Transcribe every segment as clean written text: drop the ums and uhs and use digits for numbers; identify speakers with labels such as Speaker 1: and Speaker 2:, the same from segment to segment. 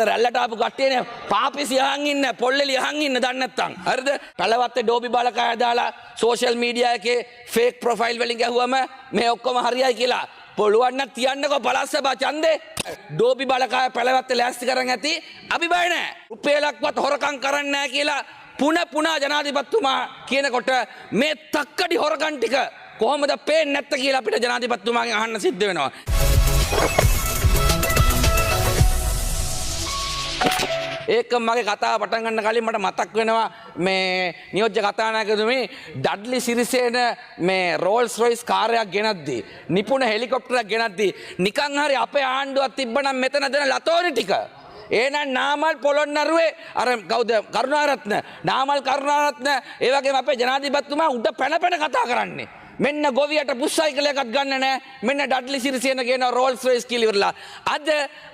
Speaker 1: රැල්ලට ආපු කට්ටියනේ පාපිසි අහන් ඉන්න, පොල්ලෙලි අහන් ඉන්න දන්නේ නැත්තම්. හරිද? පැලවත්තේ ඩෝබි බලකාය දාලා සෝෂල් මීඩියා එකේ ෆේක් ප්‍රොෆයිල් වලින් ගැහුවම මේ ඔක්කොම හරියයි කියලා. පුළුවන් නම් තියන්නකෝ පළාත් සභා ඡන්දේ. ඩෝබි බලකාය පැලවත්තේ ලෑස්ති කරන් ඇති. අපි බය නෑ. රුපියලක්වත් හොරකම් කරන්නේ නෑ කියලා පුන පුනා ජනාධිපතිතුමා කියනකොට මේ තක්කඩි හොරකම් ටික කොහොමද පේන්නේ නැත්තේ කියලා අපිට ජනාධිපතිතුමාගෙන් අහන්න සිද්ධ වෙනවා. ඒක මගේ කතාව පටන් ගන්න කලින් මට මතක් වෙනවා මේ නියෝජ්‍ය කතානායකතුමී ඩඩ්ලි සිරිසේන මේ රෝල්ස් රොයිස් කාරයක් ගෙනද්දී, නිපුණ හෙලිකොප්ටරයක් ගෙනද්දී, නිකන් හරි අපේ ආණ්ඩුවක් තිබ්බනම් මෙතන දෙන ලතෝනි ටික. එහෙනම් නාමල් පොළොන්නරුවේ අර කවුද කරුණාරත්න, නාමල් කරුණාරත්න, ඒ වගේම අපේ ජනාධිපතිතුමා උඩ පැන පැන කතා කරන්නේ. මෙන්න ගොවියට බුස් සයිකල් එකක් ගන්න නෑ, මෙන්න ඩඩ්ලි සිරිසේන කියන රෝල්ස් රොයිස් කියලා ඉවරලා. අද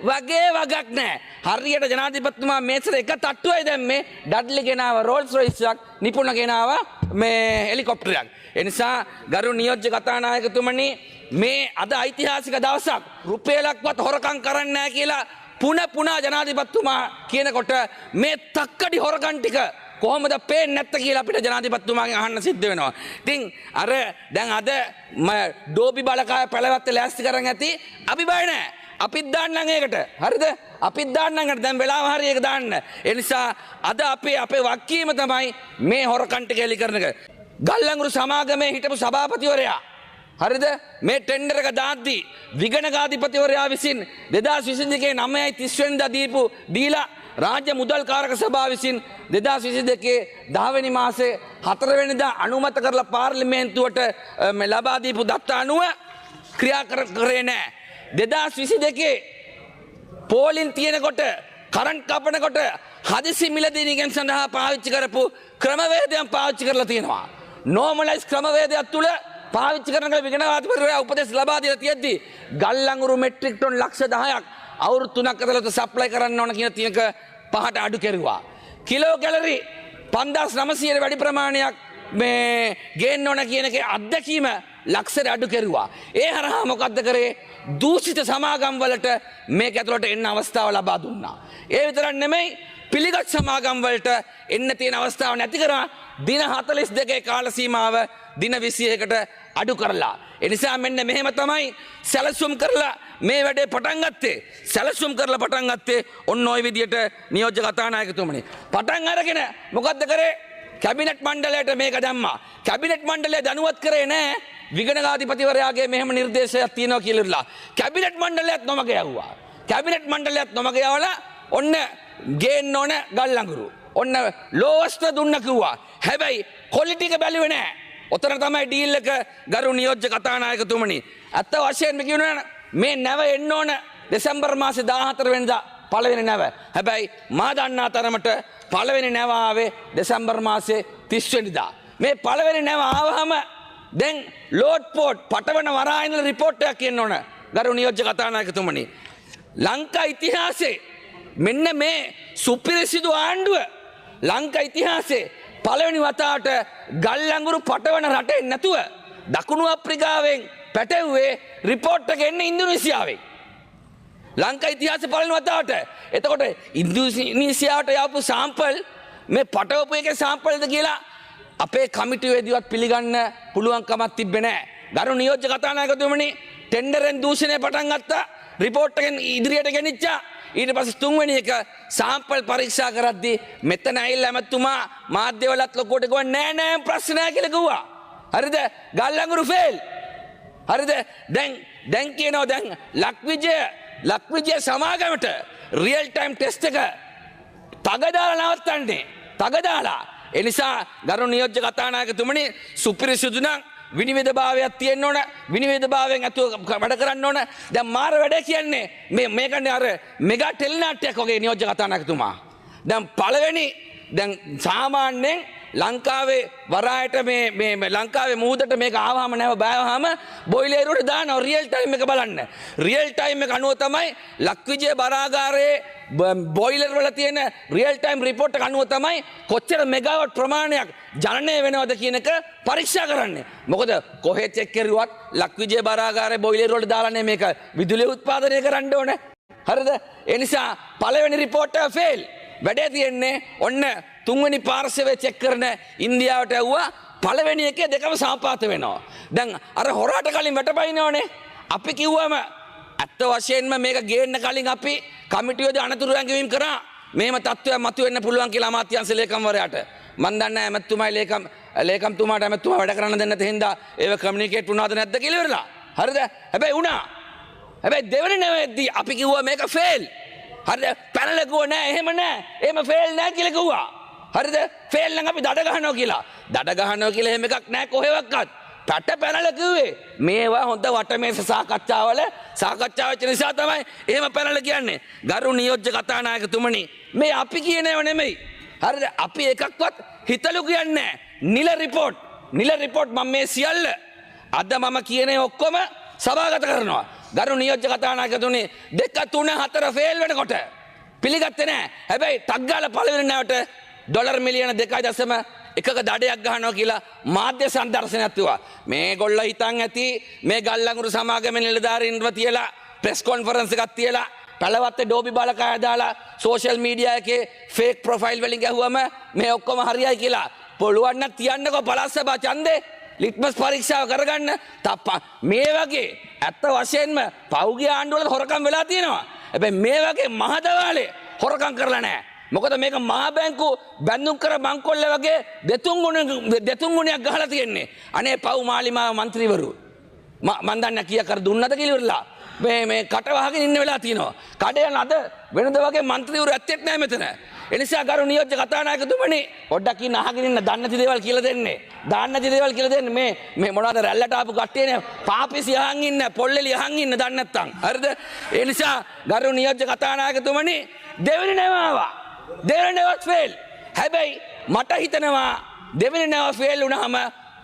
Speaker 1: වගේ වගක් නෑ. හරියට ජනාධිපතිතුමා මේසෙට එක තට්ටුවයි දැම්මේ, ඩඩ්ලි ගෙනාව රෝල්ස් රොයිස් එකක්, නිපුණ ගෙනාව මේ හෙලිකොප්ටරයක්. ඒ නිසා ගරු නියෝජ්‍ය කතානායකතුමනි, මේ අද ඓතිහාසික දවසක්. රුපියලක්වත් හොරකම් කරන්නේ නෑ කියලා පුන පුනා ජනාධිපතිතුමා කියනකොට මේ තක්කඩි හොරකම් ටික කොහොමද පේන්නේ නැත්තේ කියලා අපිට ජනාධිපතිතුමාගෙන් අහන්න සිද්ධ වෙනවා. ඉතින් අර දැන් අද ඩෝබි බලකාය පැලවත්තේ ලෑස්ති කරන් ඇති. අපි බය නෑ. අපිත් දාන්නම් ඒකට. හරිද? අපිත් දාන්නම් ඒකට. දැන් වෙලාව හරි ඒක දාන්න. ඒ නිසා අද අපේ වගකීම තමයි මේ හොරකම් ටික එලි කරන එක. ගල්ලංගුරු සමාගමේ හිටපු සභාපතිවරයා, හරිද, මේ ටෙන්ඩර් එක දාද්දි විගණකාධිපතිවරයා විසින් 2022 9.30 වෙනිදා දීපු දීලා රාජ්‍ය මුදල් කාරක සභාව විසින් 2022 10 වෙනි මාසේ 4 වෙනිදා අනුමත කරලා පාර්ලිමේන්තුවට මේ ලබා දීපු දත්ත අනුව ක්‍රියා කරේ නෑ. 2022 පෝලින් තියෙනකොට කරන්ට් කපනකොට හදිසි මිලදී සඳහා පාවිච්චි කරපු ක්‍රමවේදයන් පාවිච්චි කරලා තියෙනවා. නෝමලයිස් ක්‍රමවේදයක් තුල පාවිච්චි කරන විගණකාධිපතිවරයා උපදෙස් ලබා දීලා තියෙද්දි ගල්ලංගුරු මෙට්‍රික් ටොන් ලක්ෂ 10ක් අවුරුදු 3ක් ඇතුළත සප්ලයි කරන්න ඕන කියන තියෙක පහට අඩු කෙරුවා. කිලෝ කැලරි 5900 වැඩි ප්‍රමාණයක් මේ ගේන්න ඕන කියන එකේ අත්දැකීම ලක්ෂයට අඩු කෙරුවා. ඒ හරහා මොකද්ද කරේ? දූෂිත සමාගම් වලට මේක ඇතුළට එන්න අවස්ථාව ලබා දුන්නා. ඒ විතරක් නෙමෙයි, පිළිගත් සමාගම් වලට එන්න තියෙන අවස්ථාව නැති කරා දින 42 කාල සීමාව දින 21කට අඩු කරලා. ඒ නිසා මෙන්න මෙහෙම තමයි සැලසුම් කරලා මේ වැඩේ පටන් ගත්තේ. සැලසුම් කරලා පටන් ගත්තේ ඔන්න ඔය විදියට නියෝජ්‍ය කතානායකතුමනි. පටන් අරගෙන මොකද්ද කරේ? කැබිනට් මණ්ඩලයට මේක දැම්මා. කැබිනට් මණ්ඩලය දැනුවත් කරේ නෑ විගණකාධිපතිවරයාගේ මෙහෙම නිර්දේශයක් තියෙනවා කියලා. කැබිනට් මණ්ඩලයත් නොමග යවුවා. කැබිනට් මණ්ඩලයත් නොමග යවලා ඔන්න ගේන්න ඕන ගල්ලඟුරු. ඔන්න ලෝවස්ත්‍ර දුන්න කිව්වා. හැබැයි ක්වොලිටි එක බැලුවේ නෑ. ඔතන තමයි ඩීල් එක ගරු නියෝජ්‍ය කතානායකතුමනි. ඇත්ත වශයෙන්ම කියනවා මේ නැව එන්න ඕන දෙසැම්බර් මාසේ 14 වෙනිදා පළවෙනි නැව. හැබැයි මා දන්නා තරමට පළවෙනි නැව ආවේ දෙසැම්බර් මාසේ 30 වෙනිදා. මේ පළවෙනි නැව ආවහම දැන් ලෝඩ් පෝට් පටවන වරායන රිපෝට් එකක් කියන්න ඕන ගරු නියෝජ්‍ය කතානායකතුමනි. ලංකා ඉතිහාසයේ මෙන්න මේ සුපිරිසිදු ආණ්ඩුව ලංකා ඉතිහාසයේ පළවෙනි වතාවට ගල්ලංගුරු පටවන රටේ නැතුව දකුණු අප්‍රිකාවෙන් පැටවුවේ රිපෝට් එක එන්නේ ඉන්දුනීසියාවෙන්. ලංකා ඉතිහාසයේ පළවෙනි වතාවට. එතකොට ඉන්දුනීසියාවට යවපු සාම්පල් මේ පටවපු එකේ සාම්පල්ද කියලා අපේ කමිටුවේදීවත් පිළිගන්න පුළුවන් කමක් තිබ්බේ නෑ. ගරු නියෝජ්‍ය කතානායකතුමනි, ටෙන්ඩරෙන් දූෂණය පටන් ගත්තා. රිපෝට් එකෙන් ඉදිරියට ගෙනිච්චා. ඊට පස්සේ තුන්වෙනි එක සාම්පල් පරීක්ෂා කරද්දී මෙතන ඇවිල්ලා ඇමතුමා මාධ්‍යවලත් ලොකුවට කිව්වා නෑ නෑ ප්‍රශ්න නෑ කියලා කිව්වා. හරිද? ගල්ලංගුරු ෆේල්. හරිද? දැන් කියනවා දැන් ලක්විජය සමාගමට රියල් ටයිම් ටෙස්ට් එක තග දාලා නවත්තන්නේ. තග දාලා. ඒ නිසා ගරු නියෝජ්‍ය කතානායකතුමනි, සුපිරිසිදු නම් විනිවිදභාවයක් තියෙන්න ඕන. විනිවිදභාවයෙන් ඇතුව වැඩ කරන්න ඕන. දැන් මාර වැඩ කියන්නේ මේ මේකනේ අර මෙගා ටෙලි නාට්‍යයක් වගේ නියෝජ්‍ය කතානායකතුමා. දැන් පළවෙනි දැන් සාමාන්‍යයෙන් ලංකාවේ වරායට මේ මේ ලංකාවේ මුහුදට මේක ආවහම නැව බෑවහම බොයිලර් වලට දානවා රියල් ටයිම් එක බලන්න. රියල් ටයිම් එක අනුව තමයි ලක්විජය බරාගාරයේ බොයිලර් වල තියෙන රියල් ටයිම් රිපෝට් එක අනුව තමයි කොච්චර මෙගාවට් ප්‍රමාණයක් ජනනය වෙනවද කියන එක පරීක්ෂා කරන්නේ. මොකද කොහේ චෙක් කරුවත් ලක්විජය බරාගාරයේ බොයිලර් වලට දාලානේ මේක විදුලිය උත්පාදනය කරන්න ඕනේ. හරිද? ඒ නිසා පළවෙනි රිපෝට් එක ෆේල්. වැඩේ තියෙන්නේ ඔන්න තුන්වෙනි පාර්ශවය චෙක් කරන ඉන්දියාවට ඇව්වා. පළවෙනි එකේ දෙකම සමපාත වෙනවා. දැන් අර හොරාට කලින් වැටපයින්නවනේ. අපි කිව්වම ඇත්ත වශයෙන්ම මේක ගේන්න කලින් අපි කමිටුවේදී අනතුරු ඇඟවීම් කරා. මෙහෙම තත්ත්වයක් මතුවෙන්න පුළුවන් කියලා අමාත්‍යාංශ ලේකම්වරයාට. මන් දන්නේ නැහැ ඇමතුමායි ලේකම්තුමාට ඇමතුමා වැඩ කරන්න දෙන්න නැති හින්දා ඒව කමියුනිකේට් වුණාද නැද්ද කියලා ඉවරලා. හරිද? හැබැයි වුණා. හැබැයි දෙවෙනි නැවෙද්දී අපි කිව්වා මේක ෆේල්. හරිද? පැනලා කිව්වා නෑ, එහෙම නෑ. එහෙම ෆේල් නෑ කියලා කිව්වා. හරිද? ෆේල් නම් අපි දඩ ගහනවා කියලා. දඩ ගහනවා කියලා එහෙම එකක් නෑ කොහෙවත්. පැට පැනලා කිව්වේ මේවා හොඳ වටමේස සාකච්ඡාවල සාකච්ඡා වෙච්ච නිසා තමයි එහෙම පැනලා කියන්නේ. ගරු නියෝජ්‍ය කතානායකතුමනි, මේ අපි කියන ඒවා නෙමෙයි. හරිද? අපි එකක්වත් හිතලු කියන්නේ නෑ. නිල රිපෝට්, නිල රිපෝට් මම මේ සියල්ල අද මම කියන ඒ ඔක්කොම සභාගත කරනවා. ගරු නියෝජ්‍ය කතානායකතුමනි, 2 3 4 ෆේල් වෙනකොට පිළිගත්තේ නෑ. හැබැයි ටක් ගාලා පළවෙනි නැවට ඩොලර් මිලියන දෙකයි දශම එකක දඩයක් ගහනවා කියලා මාධ්‍ය සංදර්ශනයක් තිබුණා. මේගොල්ලෝ හිතන් ඇති මේ ගල්ලඟුරු සමාගමේ නිලධාරීන්ව තියලා ප්‍රෙස් කොන්ෆරන්ස් එකක් තියලා පළවත්තේ ඩෝබි බලකාය දාලා සෝෂල් මීඩියා එකේ ෆේක් ප්‍රොෆයිල් වලින් ගැහුවම මේ ඔක්කොම හරියයි කියලා. පුළුවන් නම් තියන්නකෝ පළාත් සභා ඡන්දේ ලිට්මස් පරීක්ෂාව කරගන්න. තප්පා මේ වගේ ඇත්ත වශයෙන්ම පෞගිය ආණ්ඩුවල හොරකම් වෙලා තියෙනවා. හැබැයි මේ වගේ මහදවාලේ හොරකම් කරලා නැහැ. මොකද මේක මහා බැංකු බැඳුම් කර මංකොල්ල වගේ දෙතුන් ගුණයක් ගහලා තියෙන්නේ. අනේ පව් මාලිමාව මන්ත්‍රීවරු. මං දන්නේ කීයක් කර දුන්නද කියලා ඉවරලා. මේ කට වහගෙන ඉන්න වෙලා තියෙනවා. කඩ යන අද වෙනද වගේ මන්ත්‍රීවරු ඇත්තෙත් නෑ මෙතන. ඒ නිසා ගරු නියෝජ්‍ය කතානායකතුමනි, පොඩ්ඩක් ඉන්න අහගෙන ඉන්න, දන්නේ නැති දේවල් කියලා දෙන්නේ. දන්නේ නැති දේවල් කියලා දෙන්නේ. මේ මොනවද රැල්ලට ආපු කට්ටියනේ පාපිසි අහන් ඉන්න, පොල්ලෙලි අහන් ඉන්න දන්නේ නැත්තම්. හරිද? ඒ නිසා ගරු නියෝජ්‍ය කතානායකතුමනි, දෙවෙනි නැව ආවා. දෙවෙනි නැවත් ෆේල්. හැබැයි මට හිතෙනවා දෙවෙනි නැව ෆේල් වුණාම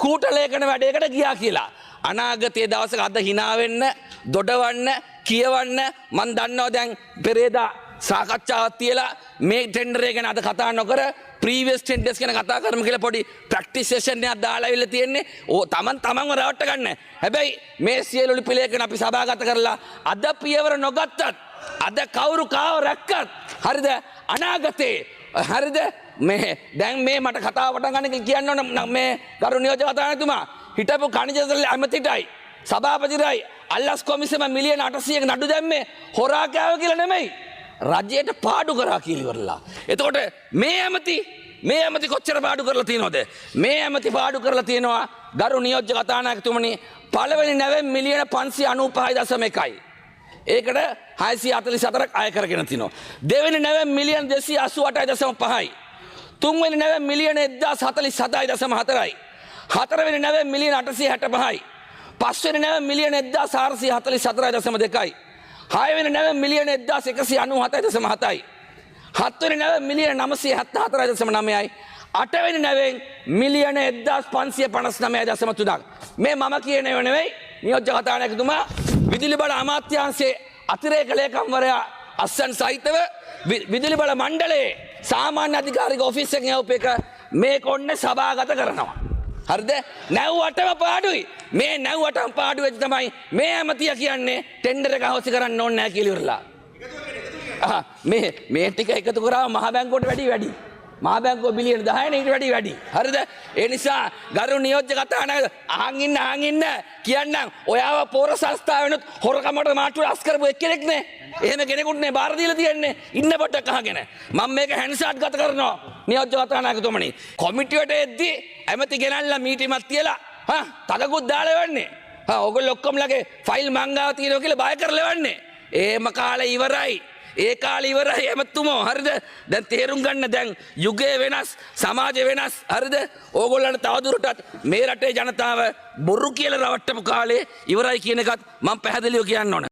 Speaker 1: කූට ලේඛන වැඩේකට ගියා කියලා. අනාගතයේ දවසක අද හිනා වෙන්න, දොඩවන්න, කියවන්න මං දන්නවා දැන් පෙරේදා සාකච්ඡාවක් තියලා මේ ටෙන්ඩර් එක ගැන අද කතා නොකර ප්‍රීවියස් ටෙන්ඩර්ස් ගැන කතා කරමු කියලා පොඩි ප්‍රැක්ටිස් සෙෂන් එකක් දාලා ඇවිල්ලා තියෙන්නේ. ඕ තමන් තමන්ව රවට්ට ගන්න. හැබැයි මේ සියලු ලිපි ලේඛන අපි සභාගත කරලා අද පියවර නොගත්තත්, අද කවුරු කාව රැක්කත්, හරිද, අනාගතේ, හරිද, මේ දැන් මේ මට කතාව පටන් ගන්න කියලා කියන්න ඕන මේ ගරු නියෝජ්‍ය කතානායකතුමා, හිටපු ඛනිජ තෙල් ඇමතිටයි සභාපතිටයි අල්ලස් කොමිසම මිලියන 800ක නඩු දැම්මේ හොරා කෑව කියලා නෙමෙයි, රජයට පාඩු කරා කියලා ඉවරලා. එතකොට මේ ඇමති කොච්චර පාඩු කරලා තියෙනවද? මේ ඇමති පාඩු කරලා තියෙනවා ගරු නියෝජ්‍ය කතානායකතුමනි, පළවෙනි නැවෙන් මිලියන 595.1යි. ඒකට 644ක් අය කරගෙන තිනවා. දෙවෙනි නැවෙන් මිලියන 288.5යි. තුන්වෙනි නැවෙන් මිලියන 1047.4යි. හතරවෙනි නැවෙන් මිලියන 865යි. පස්වෙනි නැවෙන් මිලියන 1444.2යි. හයවෙනි නැවෙන් මිලියන 1197.7යි. හත්වෙනි නැවෙන් මිලියන 974.9යි. අටවෙනි නැවෙන් මිලියන 1559.3ක්. මේ මම කියන ඒවා නෙවෙයි නියෝජ්‍ය කතානායකතුමා, විදුලි බල අමාත්‍යාංශයේ අතිරේක ලේකම්වරයා අස්සන් සහිතව විදුලි බල මණ්ඩලයේ සාමාන්‍ය අධිකාරික ඔෆිස් එකෙන් යවපු එක මේක ඔන්න සභාගත කරනවා. හරිද? නැව් අටම පාඩුයි. මේ නැව් අටම පාඩු වෙච්ච තමයි මේ ඇමතියා කියන්නේ ටෙන්ඩර් එක අහෝසි කරන්න ඕනේ නෑ කියලා ඉවරලා. මේ ටික එකතු කරාම මහ බැංකුවට වැඩි වැඩි. මහ බැංකුව බිලියන 10 නේ, ඊට වැඩි වැඩි. හරිද? ඒ නිසා ගරු නියෝජ්‍ය කතානායක අහන් ඉන්න, අහන් ඉන්න කියන්නම්, ඔයාව පෝර සංස්ථාවෙනුත් හොරකමට මාට්ටුවට අස් කරපු එක්කෙනෙක් නේ. එහෙම කෙනෙකුට නේ බාර දීලා තියෙන්නේ. ඉන්න පොඩ්ඩක් අහගෙන. මම මේක හැන්සාඩ් ගත කරනවා නියෝජ්‍ය කතානායකතුමනි. කොමිටියට එද්දි ඇමති ගෙනල්ලා මීටිමක් තියලා තදකුත් දාලා එවන්නේ. ඔයගොල්ලෝ ඔක්කොමලගේ ෆයිල් මං ගාව තියෙනවා කියලා බය කරලා එවන්නේ. ඒම කාලේ ඉවරයි. ඒ කාලේ ඉවරයි ඇමතුමෝ. හරිද? දැන් තේරුම් ගන්න, දැන් යුගය වෙනස්, සමාජය වෙනස්. හරිද? ඕගොල්ලන්ට තවදුරටත් මේ රටේ ජනතාව බොරු කියලා රවට්ටපු කාලේ ඉවරයි කියන එකත් මම පැහැදිලිව කියන්න ඕන.